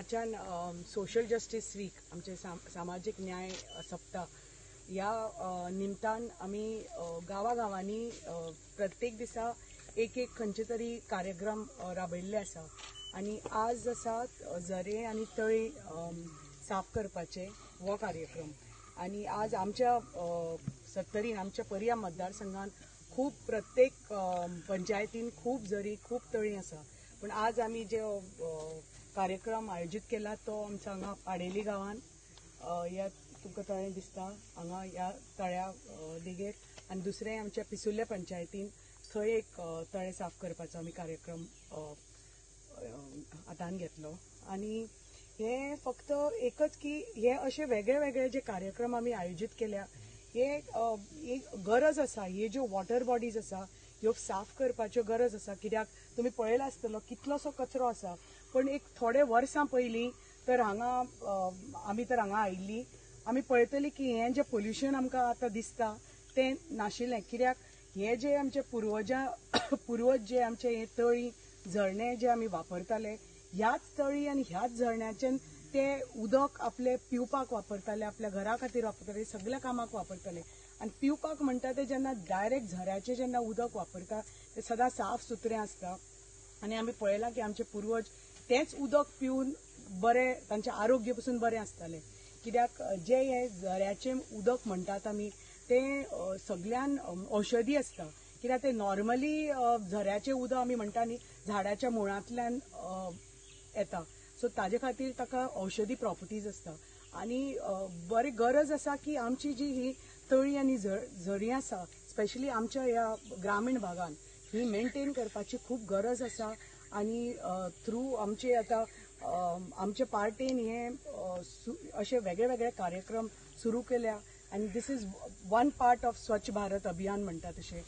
आजच्यान social justice week आमचे सामाजीक न्याय सप्ताह ह्या निमतान आमी गांवागांवांनी प्रत्येक दिसा एक एक खंयचे तरी कार्यक्रम राबयल्ले आसा आनी आज आसा झरे आनी तळी साफ करपाचे हो कार्यक्रम. आनी आज आमच्या सत्तरीन आमच्या पर्या मतदारसंघान खूब प्रत्येक पंचायतीन खूब झरी खूब तळी आसा, पूण आज आमी जे कार्यक्रम आयोजीत केला तो आमच्या हांगा पाडेली गांवान ह्या तुमकां तळें दिसता हांगा ह्या तळ्या देगेर, आनी दुसरें आमच्या पिसुर्ले पंचायतीन थंय एक तळें साफ करपाचो आमी कार्यक्रम हातान घेतलो. आनी हे फक्त एकच की हे अशे वेगळे वेगळे जे कार्यक्रम आमी आयोजीत केल्या हे एक गरज आसा. हे ज्यो वॉटर बॉडीज आसा ह्यो साफ करपाच्यो गरज आसा, कित्याक तुमी पळयला आसतलो कितलोसो कचरो आसा. पण एक थोडे वर्सां पयलीं तर हांगा आमी तर हांगा आयिल्ली आमी पळयतली की हें जें पोल्युशन आमकां आतां दिसता तें नाशिल्लें, कित्याक हे जे आमचे पुर्वज जे आमचे हे तळी झरणे जे आमी वापरताले ह्याच तळी आनी ह्याच झरण्याच्यान ते उदक आपले पिवपाक वापरताले, आपल्या घरा खातीर वापरताले, सगळ्या कामाक वापरताले. आनी पिवपाक म्हणटा ते जेन्ना डायरेक्ट झऱ्याचें जेन्ना उदक वापरता ते सदां साफ सुत्रें आसता आनी आमी पळयलां की आमचे पुर्वज तेंच उदक पिवन बरें तांचें आरोग्य पसून बरें आसतालें, कित्याक जे हे झऱ्याचें उदक म्हणटात आमी तें सगल्यान औषधी आसता, कित्याक ते नॉर्मली झऱ्याचें उदक आमी म्हणटा न्ही झाडाच्या मुळांतल्यान येता, सो ताजे खातीर ताका औषधी प्रॉपर्टीज आसता. आनी बरी गरज आसा की आमची जी ही तळी आनी झरी आसा स्पेशली आमच्या ह्या ग्रामीण भागान ही मेंटेन करपाची खूब गरज आसा. आनी थ्रू आमचे आतां आमचे पार्टीन हे अशे वेगळे वेगळे कार्यक्रम सुरू केल्या आनी this is one part of Swachh Bharat Abhiyan म्हणटा तशें.